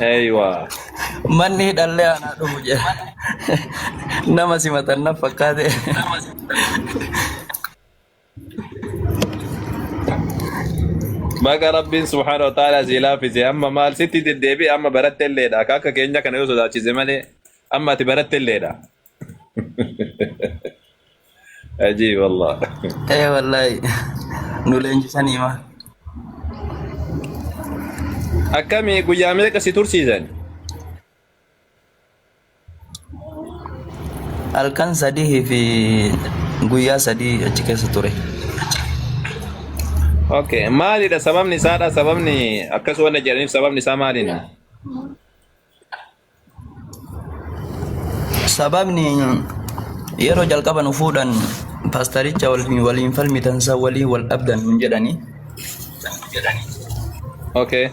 Eeywa. Manni hidhallee anaa dhufu jedha. Nama simatan na fakkaate. Baga Rabbiin subhaana wa ta'ala si laaffise amma maal sitti deddeebi'e amma baratte illeedha akka akka keenya kana yoo sodaachise malee amma ati baratte illeedha. Ajiib wallah. Ee wallaahi nu leenjisanii ma. Akkami guyyaa meeqa si tursiisan? Halkan sadii fi guyyaa 3 achi keessa ture. Okay, maalidha sababni isaadha? Sababni akkas wanna jedhaniif sababni isaa maalini? Sababni yeroo jalqaba nu fuudhan paastaricha waliin waliin falmitan san waliin wal dhabdan nun jedhani. Okay.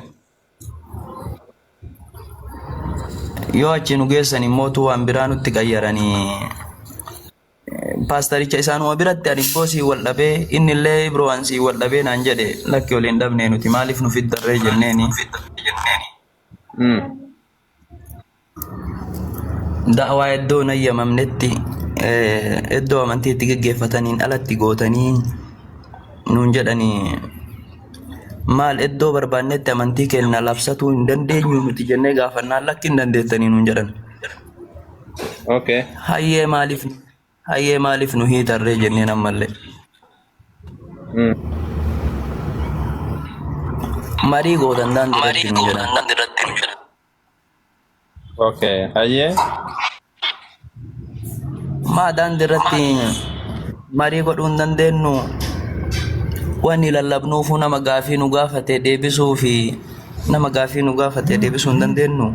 Yoo achi nu geessan immootu waan biraa nutti qayyaranii paastaricha isaanuma biratti ani ibboo siin wal dhabee inni illee ibroo an siin wal dhabee naan jedhe lakki waliin dhabnee nuti maaliif nu fiddarree jenneeni. Da'waa iddoo hin hayyamamnetti iddoo amantii itti geggeeffataniin alatti gootanii nuun jedhanii maal iddoo barbaannetti amantii keenya labsatuu hin dandeenyu nuti jennee gaafannaan lakki hin dandeettanii nuun jedhan. Okay. Hayyee maaliif hayyee maaliif nu hiitarree jenneen ammallee. Marii gootan daandii irratti nuun jedhan. Okay. Hayyee. Maa daandii irratti marii godhuu hin dandeenyu wanni lallabnuufuu nama gaafii nu gaafate deebisuu fi nama gaafii nu gaafate deebisuu hin dandeenyu.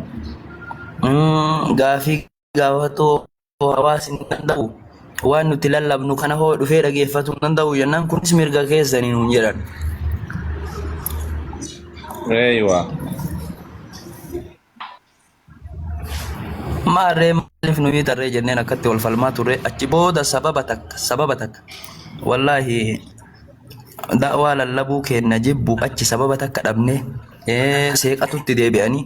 Gaafii gaafatuu hawaasni hin danda'u. Waan nuti lallabnu kana hoo dhufee dhageeffatuu hin danda'u jennaan kunis mirga keessanii nuun jedhan. Eeywa. Maarree maaliif nu hiitarree jenneen akkatti wal falmaa turre achi booda sababa takka sababa takka wallaahi da'waa lallabuu keenna jibbu achi sababa takka dhabnee seeqatutti deebi'anii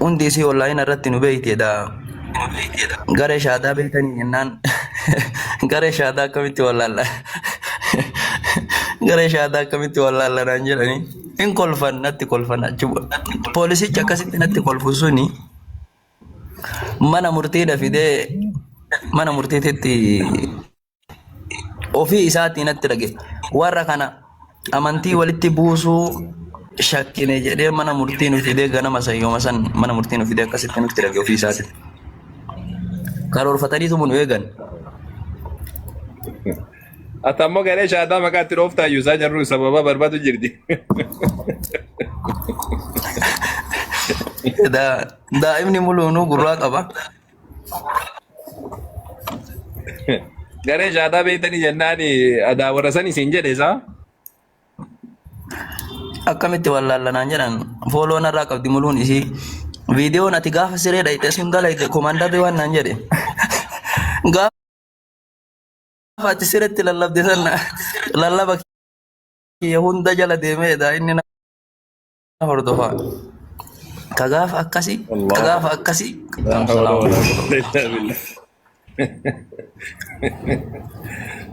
Hundi isii online irratti nu beeyteedha. Garee shaadaa beeytanii jennaan garee shaadaa akkamitti wallaalla garee shaadaa akkamitti wallaalla naan jedhanii hin kolfan natti kolfan achi poolisichi akkasitti natti kolfu suni mana murtiidha fidee mana murtiititti ofii isaatii natti dhage warra kana amantii walitti buusuu shakkine jedhee mana murtii nu fidee ganama san yooma san mana murtii nu fidee akkasitti nutti dhage ofii isaatii karoorfataniitu nu eegan. Ati ammoo garee shaadaa maqaa itti dhooftaa iyyuu isaa jarru sababa barbaadu jirti. Daa'imni muluunuu gurraa qaba. Garee shaadaa beektanii jennaan adaa warra san isin jedhe isaa. Akkamitti wallaallanaan jedhan fooloo narraa qabdi muluun isii. Viidiyoon ati gaafa siree dhayxe sun dalayte komaandarri waan naan jedhe. Gaafa ati siretti lallabde san lallaba kiyya hunda jala deemeedha inni na hordofa. Ka gaafa akkasii, ka gaafa akkasii. La hawla wala quwwata illa billah.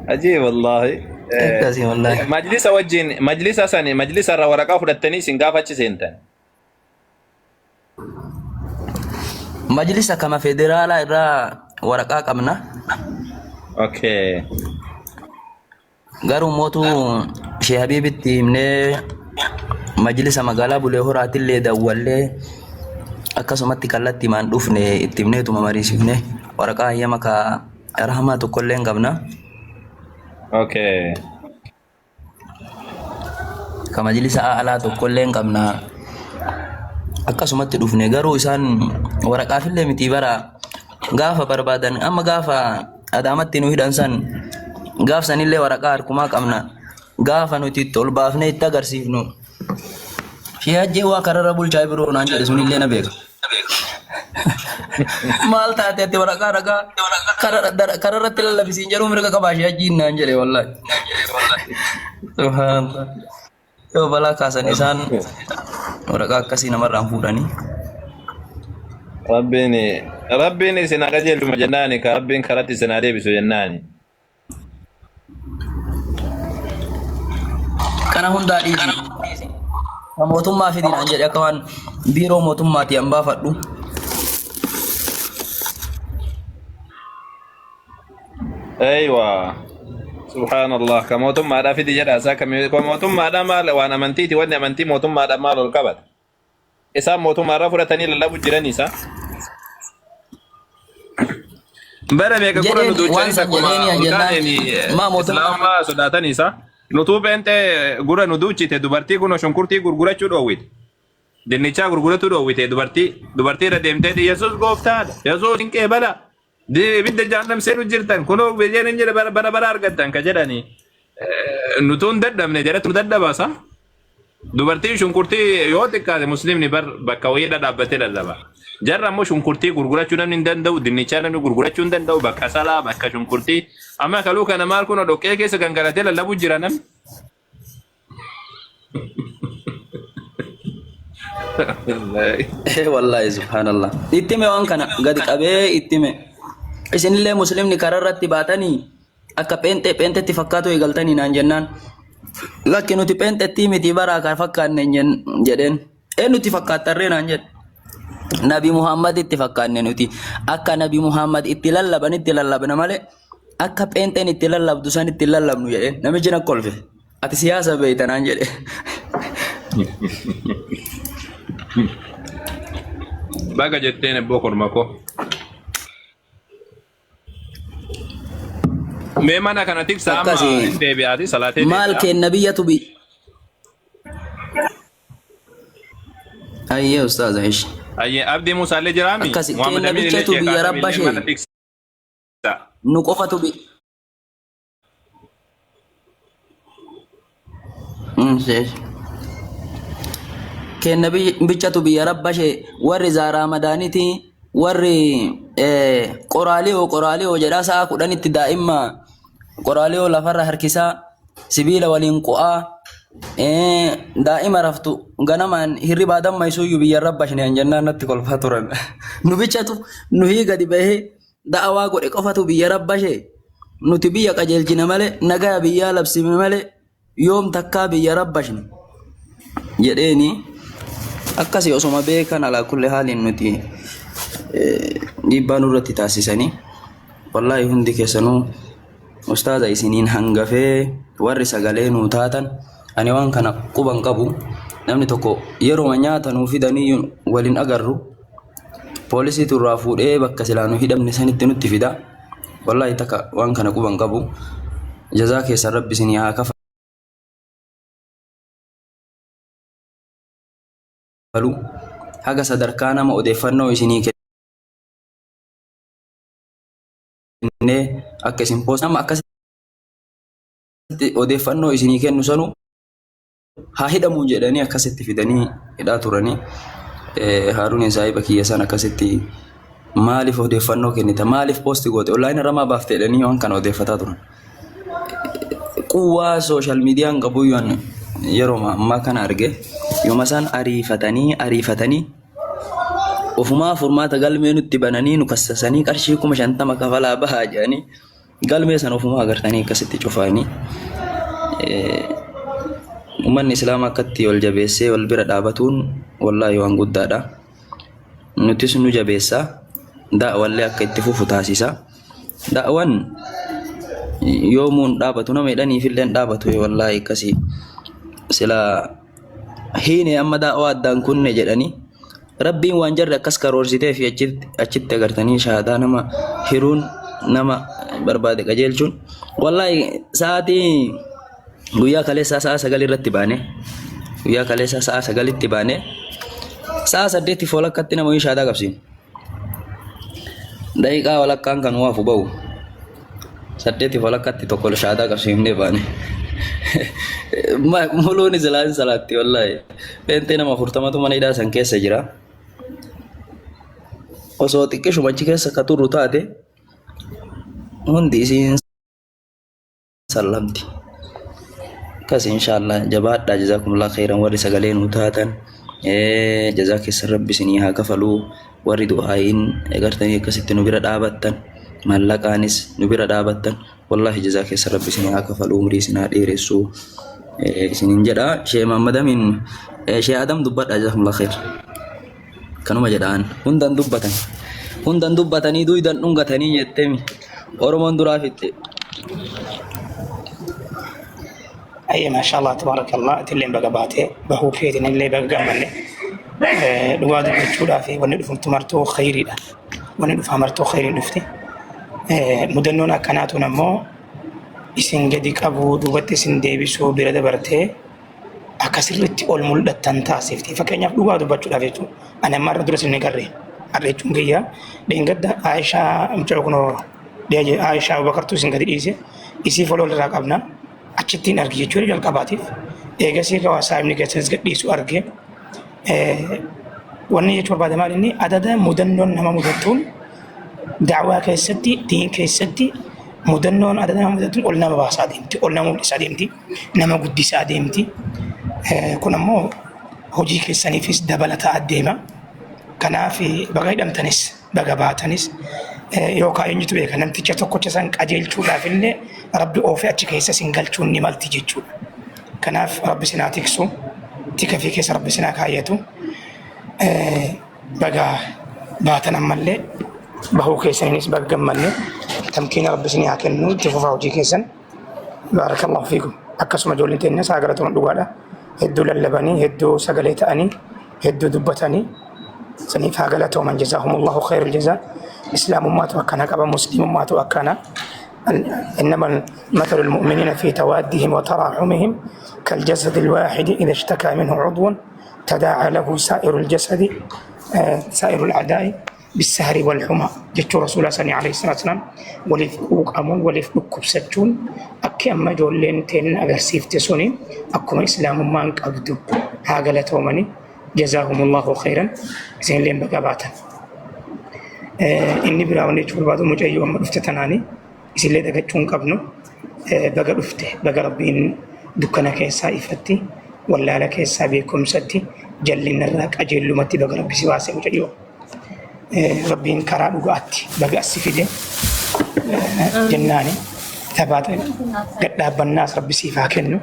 Ajiib wallahi. Akkasii wallahi. Majlisa wajjin majlisa sani majlisa irraa waraqaa fudhattanii isin gaafa achi seentan. Majlisa kama federaalaa irraa waraqaa qabna. Okay. Garuu mootu Shee Habiibitti himnee majlisa magaalaa Bulee Horaatillee dawwallee akkasumatti kallattiimaan dhufne itti himneetuma mariisifne waraqaa hayyama ka rahmaa tokkollee hin qabna. Okay. Ka majlisa a'laa tokkollee hin qabna. Akkasumatti dhufne garuu isaan waraqaafillee miti bara gaafa barbaadan amma gaafa Adaamatti nu hidhan san gaaf sanillee waraqaa harkumaa qabna gaafa nuti itti ol baafnee itti agarsiifnu Shee Hajjee waa kararra bulchaa biroo naan jedhe sunillee na beeka. Maal taate ati waraqaa ragaa kararratti lallabisiin jedhuu mirga qabaa Shee Hajjiin naan jedhe wallaahi. Subhaanallah. Yoo balaa kaasan isaan waraqaa akkasii namarraan fuudhanii. Rabbiin Rabbiin isin haa qajeelchuma jennaani ka Rabbiin karatti isin haa deebisu jennaani. Kana hundaa dhiisi. Ka mootummaa fidi naan jedhe akka waan biiroo mootummaatii an baafadhu. Eywa. Subhaanallah. Ka mootummaadhaa fidi jedha isaa ka mootummaadhaa maal waan amantiiti wanni amantii mootummaadhaa maal ol qabata. Isaan mootummaarraa fudhatanii lallabu jiran isaa. Bara meeqa gurra nu Jedheen waan duuchanii san takkuma jedheeni an ol jennaan kaaneen maa mootummaa islaamummaa sodaatan isaa. Nutuu pheenxee gurra nu duuchite dubartii kunoo shunkurtii gurgurachuu dhoowwite. Dinnichaa gurgurachuu dhoowwite dubartii dubartii irra deemtee Yesuus gooftaadha. Yesuus hin qeebala. Ibidda jahannam seenu jirtan kunoo biyyeen hin jira bara bara bara argattan ka jedhani. Nutuu hin dadhabne jedhatu nu dadhabasa. Dubartiin shunkurtii yoo xiqqaate muslimni bar bakka wayiidha dhaabbatee lallaba. Jarra ammoo shunkurtii gurgurachuu namni hin danda'u, dinnichaa namni gurgurachuu hin danda'u, bakka salaa, bakka shunkurtii. Amma kaluu kana maal kun dhoqqee keessa gangalatee lallabuu jira namni. Wallaahi subhaanallah. Itti hime waan kana gadi qabee itti hime. Isinillee muslimni karaa irratti baatanii akka pheenxee pheenxetti fakkaatu eegaltanii naan jennaan. Lakki nuti pheenxetti miti baraa kan fakkaanne hin jedheen. Eenyutti fakkaattarree naan jedhe. Nabi Muhammad itti fakkaanne nuti akka Nabi Muhammad itti lallaban itti lallabna malee akka pheenxeen itti lallabdu san itti hin lallabnu jedheen. Namichi na kolfe. Ati siyaasa beekta naan jedhe. Baga jetteen ebboo korma koo. Mee mana kana tiksa amma Akkasi. hin deebi'aati salaatee Maal deebi'a. kenna biyyatu bi. Ayyee ustaaza ishi. Ayyee Abdii Musaallee jiraami? Akkasi Muhammad kenna Amiin illee bichatu sheekaa biyya Amiin rabba illee mana ishee tiksa. nu qofatu bi. Kenna bichatu biyya rabba ishee warri zaaraa madaaniiti warri qoraaliyoo qoraaliyoo jedhaa sa'a 10tti daa'imma qoraaliyoo lafarra harkisaa sibiila waliin qu'aa daa'ima raftu ganamaan hirribaa dammaysuyyuu biyya rabba isheen jennaan natti kolfaa turan. Nu bichatu nuhii gadi bahee da'awaa godhe qofatu biyya rabbashe nuti biyya qajeelchine malee nagaya biyyaa labsime malee yoom takkaa biyya rabbashne jedheeni akkasii osoma beekan alaa kulli haaliin nuti dhiibbaa nurratti taasisanii wallaahi hundi keessanuu ustaaza isiniin hangafee warri sagalee nuu taatan ani waan kana quban qabu namni tokko yeruma nyaata nuu fidanii waliin agarru Poolisiitu irraa fuudhee bakka silaa nu hidhamne sanitti nutti fida. Wallaahi takka waan kana quban qabu. Jazaa keessan rabbi isinii haa kafalu. Haga sadarkaa nama odeeffannoo isinii kennee akka isin poost nama akkasitti odeeffannoo isinii kennu sanu haa hidhamuu jedhanii akkasitti fidanii hidhaa turanii. Haaruuniin saahiba kiyya san akkasitti maaliif odeeffannoo kennita maaliif poosti goote onlaayinii irra maa baafte jedhanii waan kana odeeffataa turan. Quwwaa sooshaal miidiyaan qabu yoon yeroo ammaa kana arge yooma isaan ariifatanii ariifatanii ofumaa furmaata galmee nutti bananii nu kassasanii qarshii 50,000 kafalaa bahaa jedhanii Galmee sana ofumaa agartanii akkasitti cufaanii uummanni islaamaa akkatti wal jabeessee wal bira dhaabatuun wallaahi waan guddaadha. Nutis nu jabeessa da'wallee akka itti fufu taasisa. Da'wan yoomuu hin dhaabatu nama hidhaniifillee hin dhaabatu wallaahi akkasii silaa hiine amma da'waa addaan kunne jedhanii Rabbiin waan jarri akkas karoorsitee fi achitti agartanii shahaadaa nama hiruun nama barbaade qajeelchuun wallaahi sa'aatii guyyaa kaleessaa sa'a 9 irratti baane guyyaa kaleessaa sa'a 9tti baane sa'a 8 walakkatti nama wayii shahaadaa qabsiin daqiiqaa walakkaan kan waafu ba'u 8 walakkatti tokko shahaadaa qabsiifnee baane muluun islaamin salaatti wallaahi Pheenxee nama 40tu mana hidhaa san keessa jira. Osoo xiqqishuma achi keessa ka turru taate hundi isiin sallamti. Akkas inshaallah jabaadhaa jazakumullah khairan warri sagalee nuu taatan jazaa keessan rabbi isinii haa kafaluu warri du'aa'iin gartanii akkasitti nu bira dhaabattan mallaqaanis nu bira dhaabattan wallahi jazaa keessan rabbi isinii haa kafaluu umrii isin haa dheeressu isinin jedha shee Muhammad Amin shee Adam dubbadha jazakumullah khair kanuma jedhaan hundan dubbatan hundan dubbatanii duydan dhungatanii jettemi Oromoon duraa fixxe. Ayyee maashaallah tabaarakallah atilleen baga baatee bahuu keetiin illee baga gammanne. Dhugaa dubbachuudhaaf wanni dhufumtu martuu khayriidha. Wanni dhufaa martuu khayriin dhufti. Mudannoon akkanaa tun ammoo isin gadi qabuu duubatti isin deebisuu bira dabartee akka sirriitti ol mul'attan taasifti. Fakkeenyaaf dhugaa dubbachuudhaaf jechuudha. Ani amma har'a dura isin hin agarre. Har'a jechuun kiyya dheengadda Aayishaa mucaa kunoo Aayishaa Abubakartuu isin gadi dhiise isii foloo irraa qabna. Achittiin arge jechuudha jalqabaatiif. Eegasii kawaa saahibni keessanis gad dhiisu arge. Wanni jechuu barbaade maal inni adada mudannoon nama mudattuun da'waa keessatti diin keessatti mudannoon adada nama mudattuun ol nama baasaa deemti ol nama mul'isaa deemti nama guddisaa deemti. Kun ammoo hojii keessaniifis dabalataa deema. Kanaaf baga hidhamtanis baga baatanis yookaan eenyutu beeka namticha tokkocha san qajeelchuudhaaf illee rabbi oofee achi keessa isin galchuun ni malti jechuudha. Kanaaf rabbi isin haa tiksu tika fi keessa rabbi isin haa kaayyatu. Baga baatan ammallee bahuu keessaniinis baga gammanne tamkiina rabbi isin haa kennu itti fufaa hojii keessan. Baarakallahu fiikum. Akkasuma ijoolleen teenyas haa galatoon dhugaadha. Hedduu lallabanii, hedduu sagalee ta'anii, hedduu dubbatanii saniif haa galatooman jazaahumullahu khayrul jazaa. Islaamummaatu akkana qaba, muslimummaatu akkana. إنما مثل المؤمنين في توادهم وتراحمهم كالجسد الواحد إذا اشتكى منه عضو تداعى له سائر الجسد سائر الأعداء bissahri wal humaa jechuu rasuulaa sanii alayhi salaatu wasalaam waliif quuqamuun waliif dhukkubsachuun akki amma ijoolleen teenna agarsiifte suni akkuma islaamummaan qabdu haa galatoomani jazaahumullahu khayran isinilleen baga baatan. Inni biraa wanni jechuu barbaadu mucayyoo amma dhufte tanaani isinillee dagachuu hin qabnu baga dhufte baga rabbiin dukkana keessaa ifatti wallaala keessaa beekumsatti jallinarraa qajeellumatti baga rabbi si baase mucayyoo. Rabbiin karaa dhugaatti baga as si fide jennaani tabaata gadhaabbannaas rabbi siif haa kennu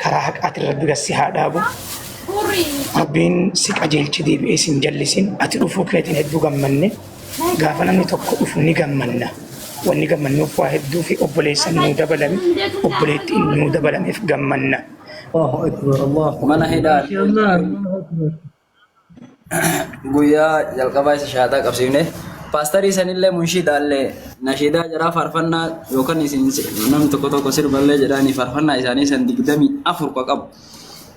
karaa haqaatiin rabbi gad si haa dhaabu rabbiin si qajeelchi deebi'ee sin jallisin ati dhufuu keetiin hedduu gammanne gaafa namni tokko dhufu ni gammanna wanni gammannuuf waa hedduu fi obboleessa nuu dabalame obboleettiin nuu dabalameef gammanna. Allahu akbar Allahu Mana hidhaa Mashallah Allahu akbar. Guyyaa jalqabaa isa shaataa qabsiifne. Paastarii sanillee munshiidaallee nashiidaa jaraa faarfannaa yookaan isin namni tokko tokko sirballee jedhaanii faarfannaa isaanii san 24 ka qabu.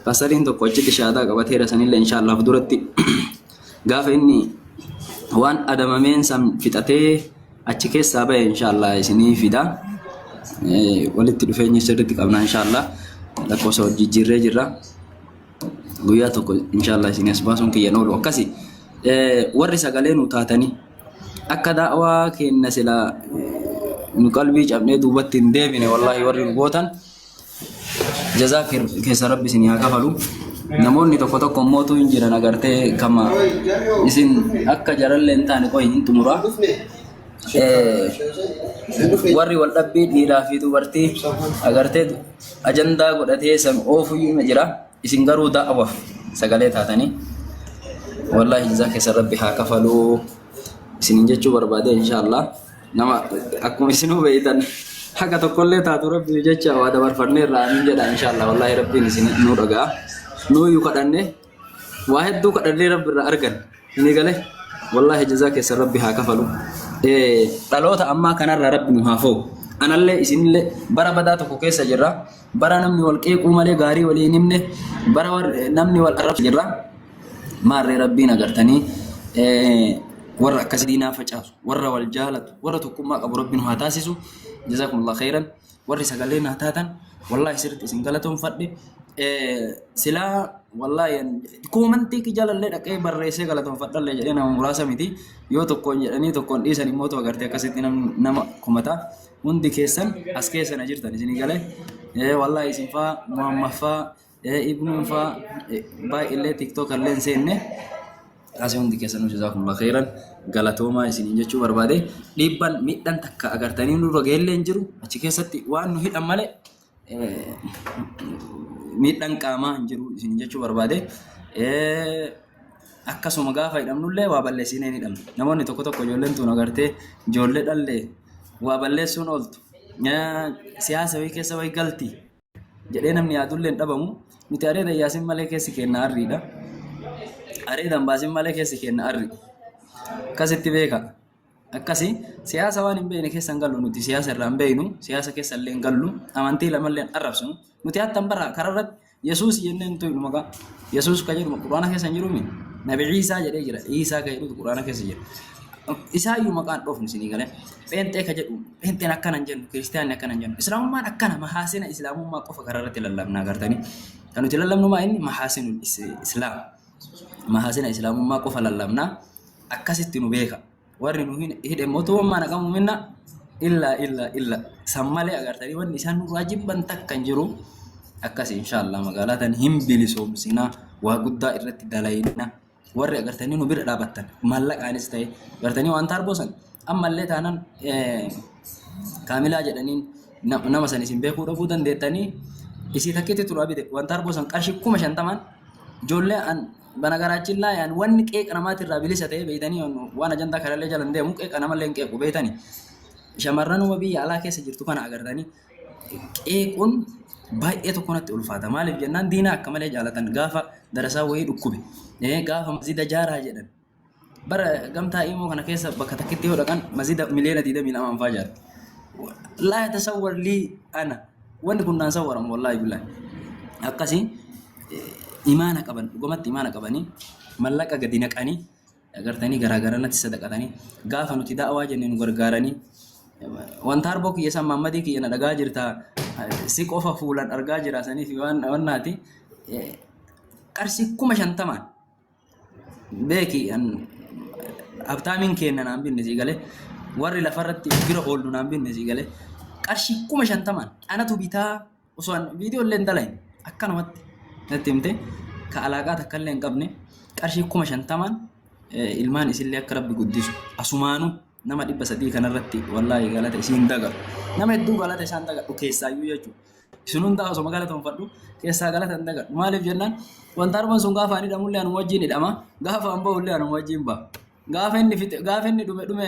Paastariin tokko achitti shaataa qabateera sanillee inshaallaaf duratti gaafa inni waan adamameen san fixatee achi keessaa bahe inshaallah isinii fida. Walitti dhufeenya sirriitti qabna inshaallah lakkoofsa wal jijjiirree jirra. Guyyaa tokko inshaallah isin as baasuun kiyya hin oolu. Akkasi warri sagalee nu taatanii akka da'waa keenna silaa nu qalbii cabnee duubatti hin deebine wallaahi warri nu gootan jazaa keessa rabbi isin haa kafalu. Namoonni tokko tokko immootu hin jiran agartee kama isin akka jarallee hin taane qoyi hin xumuraa. Warri wal dhabbii dhiiraa fi dubartii agartee ajandaa godhatee san oofuyyuu ima jira. Isin garuu da'waaf sagalee taatanii wallaahi jazaa keessan rabbi haa kafaluu isinin jechuu barbaade inshaallah nama akkuma isinuu beeytan haga tokkollee taatu rabbi jecha waa dabarfanneerra amiin jedha inshaallah wallaahi rabbiin isin nuu dhaga'a nuuyyuu kadhanne Waa hedduu kadhannee rabbi irraa argan. Inni gale wallaahi jazaa keessan rabbi haa kafalu. Dhaloota ammaa kanarraa rabbi nu haa fo'u. Anallee isinillee bara badaa tokko keessa jirra. Bara namni wal qeequu malee gaarii walii hin himne bara namni wal arrabsu jirra. Maarree rabbiin agartanii warra akkasii diinaa facaasu warra wal jaalatu warra tokkummaa qabu rabbi nu haa taasisu. Jazaakumullah khairan. Warri sagalee naa taatan wallaahi sirriitti isin galatoomfadhe. Silaa wallaahi koomantii jalallee dhaqee barreessee galatoomfadhallee jedhee nama muraasa miti. Yoo tokkoon jedhanii tokkoon dhiisan immoo ta'u agartee akkasitti nama komata. Hundi keessan as keessa na jirtan isinii galee. Wallahi isin faa Muhammad faa Ibnuun faa baay'illee TikTok illee hin seenne. Asii hundi keessanuu jazaakumullah khairan galatoomaa isiniin jechuu barbaade. Dhiibban miidhaan takka agartanii nurra geellee hin jiru. Achi keessatti waan nu hidhan malee miidhaan qaamaa hin jiru isiniin jechuu barbaade. Akkasuma gaafa hidhamnullee waa balleessinee hin hidhamnu. Namoonni tokko tokko ijoolleen tun agartee ijoollee dhallee waa balleessuun ooltu. Siyaasa wayii keessa wayii galti jedhee namni yaadullee hin dhabamu. Nuti areeda yaasin malee keessi keenna arriidha. Areeda hin baasin malee keessi keenna arri. Akkasitti beeka. Akkasi siyaasa waan hin beekne keessa hin gallu nuti siyaasa irraa hin beeknu siyaasa keessa illee hin gallu amantii lamallee hin arrabsinu nuti hattan bara karaa irratti Yesuus jennee hin tuynu maqaa Yesuus ka jedhu quraana keessa hin jiruumi Nabi Iisaa jedhee jira Iisaa ka jedhutu quraana keessa jira isaayyuu maqaan dhoofnu isinii galee pheenxee ka jedhu pheenxeen akkana hin jennu kiristiyaanni akkana hin jennu islaamummaan akkana mahaasina islaamummaa qofa karaa irratti lallabna agartanii kan nuti lallabnu maa inni mahaasinul islaam mahaasina islaamummaa qofa lallabna akkasitti nu beeka. Warri nu hidhe mootummaa naqamu minna illa illa illa san malee agartanii wanni isaan nurraa jibban takka hin jiru. Akkasi inshaallah magaalaa tan hin bilisoomsina waa guddaa irratti dalayna warri agartanii nu bira dhaabattan maallaqaanis ta'e agartanii waan taarboo san ammallee taanan kaamilaa jedhaniin nama san isin beekuu dhabuu dandeettanii isii takkitti turaa bite waan taarboo san qarshii 50,000 ijoollee an Banagaraachin laa yaan wanni qeeqa namaatirraa bilisa ta'e beeytanii waan ajandaa kanallee jala hin deemu qeeqa namallee hin qeequ beeytanii. Shamarranuma biyya alaa keessa jirtu kana agartanii qeequun baay'ee tokko natti ulfaata. Maaliif jennaan diinaa akka malee jaalatan gaafa darasaa wayii dhukkube gaafa masjida jaaraa jedhan bara gamtaa imoo kana keessa bakka takkitti yoo dhaqan masjida miliyoona 22 faa jaarti. Laa yatasawwar lii ana wanni kun naan sawwaramu wallaahi billaahi. Akkasii imaana qaban dhugumatti imaana qabanii mallaqa gadi naqanii agartanii garaa garanatti sadaqatanii gaafa nuti da'awaa jenne nu gargaaranii wanta harboo kiyya san maammadii kiyya na dhagaa jirta si qofa fuulan argaa jira saniif waan wannaati qarshii 50,000 beeki an habtaamiin keenna naan binne sii galee warri lafarratti bira oollu naan binne sii galee qarshii 50,000 anatu bitaa osoo an viidiyoo illee hin dalagne akkanumatti natti himte ka alaaqaa takka illee hin qabne qarshii 50,000 ilmaan isillee akka rabbi guddisu asumaanuu nama 300 kanarratti wallaahi galata isiin dagadhu nama hedduu galata isaan dagadhu keessaayyuu jechuudha. Isin hundaa osoo galatoonfadhu keessaa galata hin dagadhu. Maaliif jennaan wanta arman sun gaafa ani hidhamullee anuma wajjin hidhama gaafa an bahullee anuma wajjin baha. Gaafa inni fixe gaafa inni dhume dhume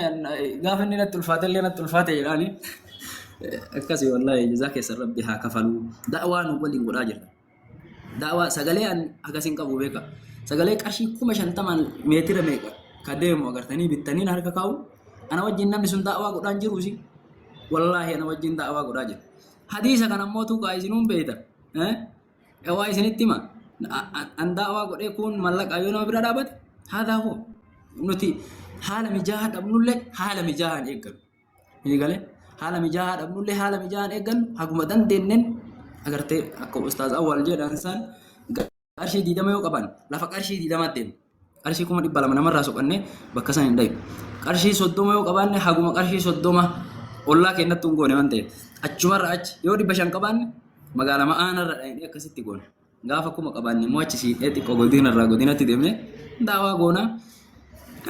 gaafa inni natti ulfaate illee natti ulfaate jedhaani. Akkasii wallaahi jazaa keessan rabbi haa kafaluu. Da'waa nu waliin godhaa jirta. Da'waa sagalee an hagas hin qabu beeka. Sagalee qarshii 50,000 meetira meeqa ka deemu agartanii bittanii na harka kaa'u. Ana wajjin namni sun da'waa godhaa hin jiruusi. Wallaahi ana wajjin da'waa godhaa jira. Hadiisa kana immoo tuqaa isinuun beeyta. Waa isinitti hima. An da'waa godhee kun mallaqa yoo nama bira dhaabate haadaa hoo nuti haala mijaa'aa dhabnullee haala mijaa'aan eeggannu. Inni galee haala mijaa'aa dhabnullee haala mijaa'aan eeggannu haguma dandeenyeen agartee akka ustaaz Awwaal jedhan san qarshii 20 yoo qaban lafa qarshii 20 deemna. Qarshii 200,000 namarraa soqannee bakka san hin dhayu. Qarshii 30 yoo qabaanne haguma qarshii 30 ollaa keenyatti hin goone waan ta'eef achumarra achi yoo 500 qabaanne magaalaa ma'aanarra dhaqnee akkasitti goone. Gaafa 1000 qabaanne immoo achi siiqee xiqqoo godinarraa godinatti deemnee daawaa goona.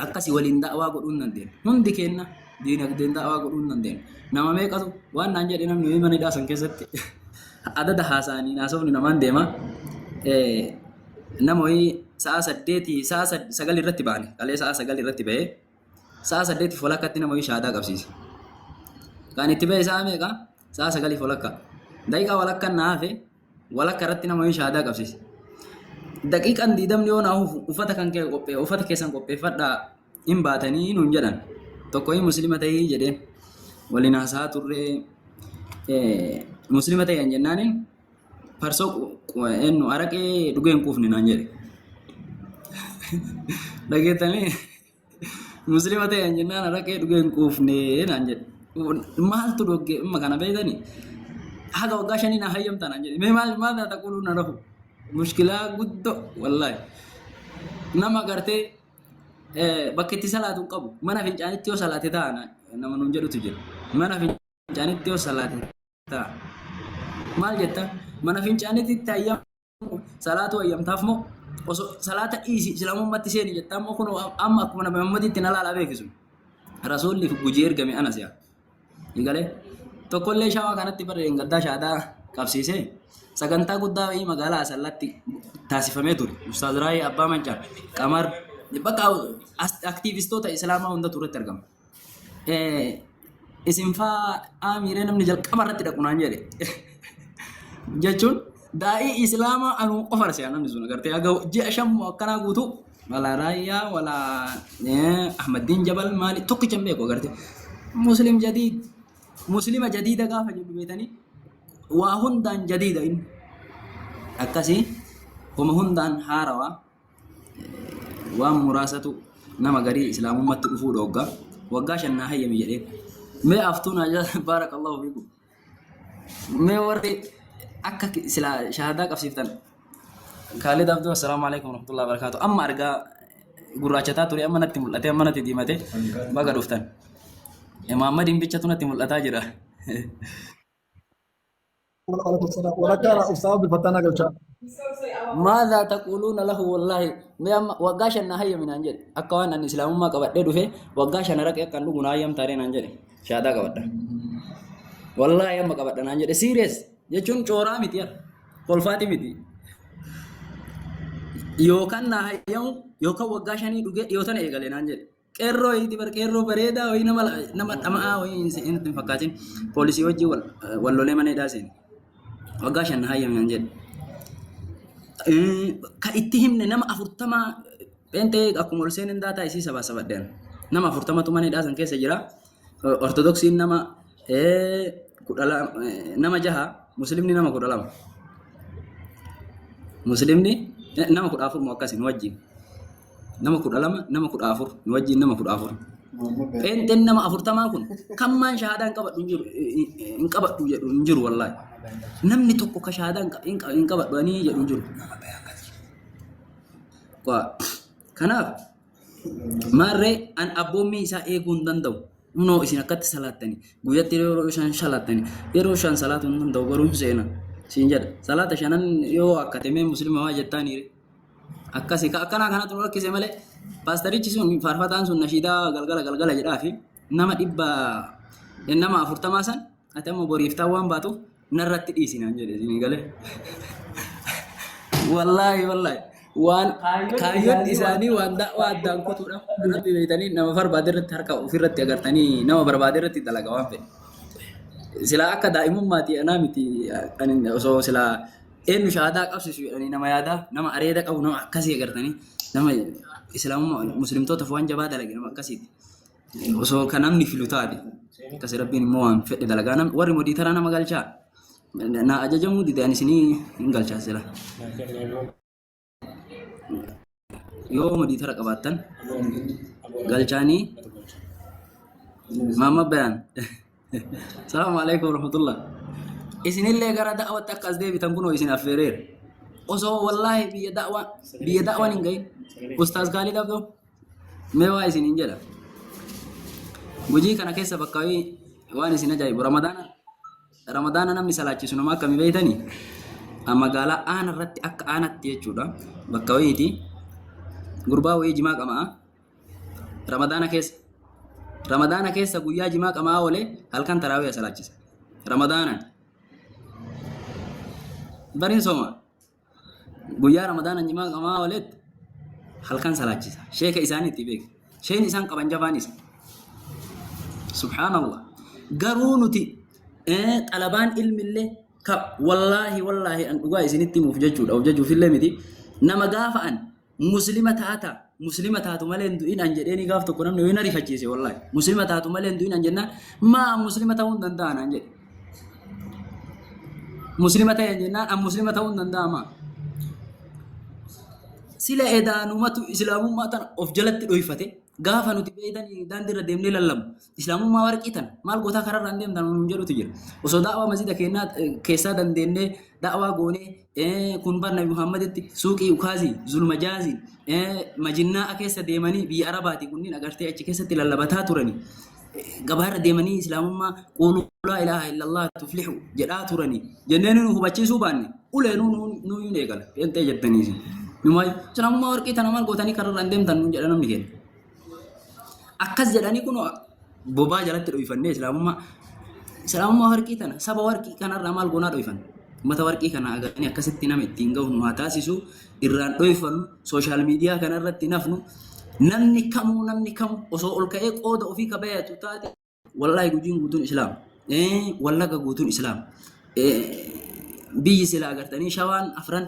Akkasii waliin daawaa godhuu hin dandeenya. Hundi keenya diinagdeen daawaa godhuu hin dandeenya. Nama meeqatu waan naan jedhe namni mana hidhaa san keessatti adada haasa'anii haasofni namaan deema. Nama wayii sa'a saddeetii sa'a sagal irratti baane qalee sa'a 9 irratti ba'ee sa'a saddeetiif walakkaatti nama wayii shaadaa qabsiise. Kan itti ba'e sa'a meeqa? Sa'a sagaliif walakka. Daqiiqaa walakkaan na hafe walakka irratti nama wayii shaadaa qabsiise. Daqiiqaan diidamni yoo naa hufu uffata kan kee qophee uffata keessan qopheeffadhaa hin baatanii nuun jedhan. Tokko hin muslima ta'ii jedheen waliin haasa'aa turree muslima ta'e an jennaaniin farsoo eenyu araqee dhugee hin quufne naan jedhe. Dhageettanii muslima ta'e an jennaan araqee dhugee hin quufne naan jedhe. Maaltu dhogge amma kana beektanii? Haga waggaa shanii naa hayyamta naan jedhe. Mee maal maal taata quluu na rafu? Mushkilaa guddoo wallaahi. Nama gartee bakka itti salaatu hin qabu. Mana fincaanitti yoo salaate ta'a nama nuun jedhutu jira. Mana fincaanitti yoo salaate ta'a. Maal jetta? Mana fincaaniitti hayyamu salaatu hayyamtaaf moo osoo salaata dhiisi islaamummaatti seeni jettaa moo kun amma akkuma nabi Muhammaditti na laalaa beekisu. Rasuulli gujii ergame ana si'a. Galee tokkollee shawaa kanatti bara gaddaa shaadaa qabsiisee sagantaa guddaa wayii magaalaa Asallaatti taasifamee ture. Ustaaz Raayii Abbaa Mancaa, Qamar, bakka aktiivistoota Islaamaa hundatu irratti argama. Isin faa aamiiree namni jalqaba irratti dhaqu naan jedhe. Jechuun daa'ii Islaamaa anuu qofa arsiyaa namni sun agartee haga ji'a shan moo akkanaa guutuu wala Raayyaa wala Ahmaddiin Jabal maali tokkicha hin beeku agartee. Muslim jadiid Muslima jadiida gaafa jedhu beetanii waa hundaan jadiida inni akkasii homa hundaan haarawaa. Waan muraasatu nama garii islaamummatti dhufuu dhoogga. Waggaa 5 naa hayyami jedhee. Mee aftuun baarakallahu fiikum. Mee warri akka silaa shahaadaa qabsiiftan. Kaalid Abduu assalaamu alaikum warahmatullahi wabarakatuh. Amma argaa gurraachataa ture amma natti mul'ate amma natti diimate baga dhuftan. Muhammadiin bichatu natti mul'ataa jira. Waalaikum salaam. Walakkaa ustaaz bifattaan galchaa. Maadhaa taquuluuna lahu wallaahi mee amma waggaa 5 naa hayyami naan jedhe akka waan ani islaamummaa qabadhee dhufe waggaa 5 araqee akkan dhugu naa hayyamtaaree naan jedhe shaadaa qabadha. Wallaahi amma qabadha naan jedhe serious jechuun cooraa miti yaa kolfaati miti. Yookaan naa hayyamu yookaan waggaa 5 dhugee dhiyoo tana eegale naan jedhe. Qeerroo wayiiti bar qeerroo bareedaa wayii nama nama dhama'aa wayii hin hin fakkaatin poolisii wajjin wal wal lolee mana hidhaa seene. Waggaa 5 na hayyame naan jedhe. Ka itti himne nama 40 pheenxee akkuma ol seeneen daataa isii sabaa sabadheen. Nama 40tu mana hidhaa san keessa jira. Ortodoksiin nama 12 nama jaha muslimni nama 12. Muslimni nama 14 moo akkasi nu wajjin. Nama 12 nama 14 nu wajjin nama 14. Pheenxeen nama 40n kun kan maan shahaadaa hin qabadhu hin jiru hin qabadhu jedhu hin jiru wallaahi. Namni tokko ka shahaadaa hin qabadhu ani jedhu hin jiru. Kanaaf maarree an abboommii isaa eeguu hin danda'u. Kunoo isin akkatti salaattani guyyatti yeroo 5 salaattani yeroo 5 salaatuu hin danda'u garuu hin seena siin jedha. Salaata shanan yoo akkate mee muslima waa jettaaniire. Akkasi ka akkanaa kanatu nu rakkise malee paastarichi sun faarfataan sun nashiidaa galgala galgala jedhaa fi nama dhibba nama 40 san ati amma boriiftaa waan baatuuf narratti dhiisi naan jedhe isinii galee. Wallaahi wallaahi waan kaayyoon isaanii waan da'waa addaan kutuudha rabbi beektanii nama barbaade irratti harka ofirratti agartanii nama barbaade irratti dalaga waan fedhe. Silaa akka daa'imummaati anaa miti ani osoo silaa eenyu shahaadaa qabsiisu jedhanii nama yaadaa nama areeda qabu nama akkasii agartanii nama islaamummaa muslimtootaaf waan jabaa dalage nama akkasiiti. Osoo kan namni filu taate akkasii rabbiin immoo waan fedhe dalagaa nam warri modiitaraa nama galchaa na ajajamuu dide ani isinii hin galchaa sila. Yoo modiitara qabaattan galchaanii Maamma Bayaan. Salaamu alaikum warahmatullah. Isinillee gara da'watti akka as deebitan kunoo isin affeereera. Osoo wallaahi biyya da'waa biyya da'waan hin gahin. Ustaaz Kaalid Abdoo mee waa isiniin jedha. Gujii kana keessa bakka wayii waan isin ajaa'ibu Ramadaana Ramadaana namni salaachisu nama akkami beeytanii? Magaalaa aana irratti akka aanatti jechuudha. Bakka wayiiti. Gurbaa wayii jimaa qama'a. Ramadaana keessa. Ramadaana keessa guyyaa jimaa qama'aa oolee halkan taraawiya salaachisa. Ramadaanaan. Bariin sooma. Guyyaa Ramadaana jimaa qama'aa ooleet halkan salaachisa. Sheeka isaanii itti beeka. Sheen isaan qaban jabaan isa. Subhaanallah. Garuu nuti xalabaan ilmillee ka wallaahi wallaahi an dhugaa isinitti himuuf jechuudha. Of jajuufillee miti. Nama gaafa an muslima taata muslima taatu malee hin du'in an jedheeni gaaf tokko namni wayii na rifachiise wallaahi muslima taatu malee hin du'in an jennaan maa an muslima ta'uu hin danda'a naan jedhe muslima ta'e jennaan an muslima ta'uu hin danda'a maa sila edaanumatu islaamummaa tana of jalatti dhoyfate gaafa nuti beeytanii daandii irra deemnee lallabu Islaamummaa warqii tana maal gootaa kararra hin deemtan nuun jedhutu jira. Osoo da'waa masjida keenyaa keessaa dandeennee da'waa goonee kun bar Nabi Muhammaditti suuqii ukaazii zulmajaazii majinnaa keessa deemanii biyya Arabaati kunniin agartee achi keessatti lallabataa turani. Gabaarra deemanii islaamummaa quuluu laa ilaaha illallah tuflihu jedhaa turanii jennee nu hubachiisuu baanne ulee nu nu hin eegala pheenxee jettanii isin. Numaa islaamummaa warqii tana maal gootanii kararra hin deemtan nuun jedha namni keenya. Akkas jedhanii kun bobaa jalatti dhoyfannee islaamummaa warqii tana saba warqii kanarraa maal goonaa dhoyfanne. Ummata warqii kana agaranii akkasitti nama ittiin gahu nu haa taasisu irraan dhoyfannu sooshaal miidiyaa kanarratti nafnu namni kamuu namni kamuu osoo ol ka'ee qooda ofii kabayatu taate wallaahi Gujiin guutuun islaam Wallagga guutuun islaam biyyi sila agartanii Shawaan afran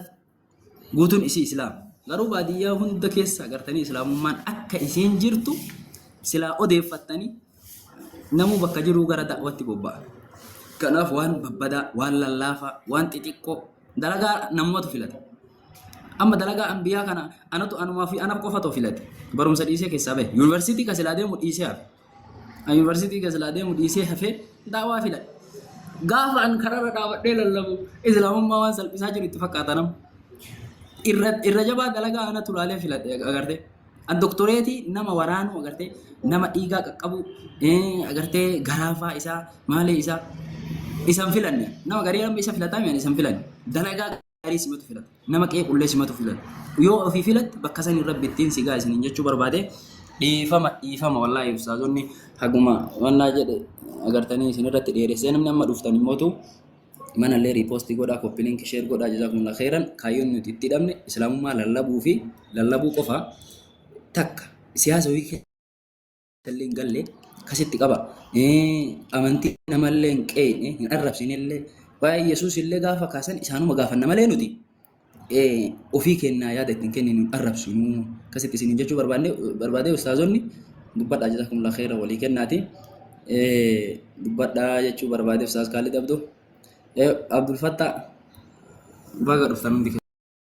guutuun isii islaam garuu baadiyyaa hunda keessa agartanii islaamummaan akka isiin jirtu silaa odeeffattanii namuu bakka jiruu gara da'watti bobba'a. Kanaaf waan babbadaa, waan lallaafaa, waan xixiqqoo dalagaa namumatu filata. Amma dalagaa ambiyaa kana anatu anumaa fi ana qofatu filate. Barumsa dhiisee keessaa bahe. Yuunivarsiitii ka silaa deemu dhiisee hafe. An yuunivarsiitii ka silaa deemu dhiisee hafee daawaa filadhe. Gaafa an kararra dhaabadhee lallabu islaamummaa waan salphisaa jiru itti fakkaata nama. Irra jabaa dalagaa anatu laalee filadhe agartee. An doktoreetii nama waraanuu agartee nama dhiigaa qaqqabu agartee garaafaa isaa maalee isaa isan filanne nama garii amma isa filataa mi'an isan filanne dalagaa gaarii simatu filata nama qeequllee simatu filata yoo ofii filatte bakka sanii rabbi ittiin si gaa isiniin jechuu barbaade dhiifama dhiifama wallaahi ustaazonni haguma wannaa jedhe agartanii isin irratti dheeressee namni amma dhuftan immootu manallee riipoostii godhaa koppii linkii sheer godhaa jazaakumullah khairan kaayyoon nuti itti hidhamne islaamummaa lallabuu fi lallabuu qofa takka siyaasa wayii keessallee hin galle kasitti qaba amantii namallee hin qeeqne hin arrabsinellee waa'ee yesuus illee gaafa kaasan isaanuma gaafanna malee nuti ofii kennaa yaada ittiin kenninu hin arrabsinu akkasitti isiniin jechuu barbaanne barbaadee ustaazonni dubbadhaa jazakumullah khairan walii kennaati dubbadhaa jechuu barbaadee ustaaz Kaalid Abduu Abdul Fattah baga dhuftan hundi keessan.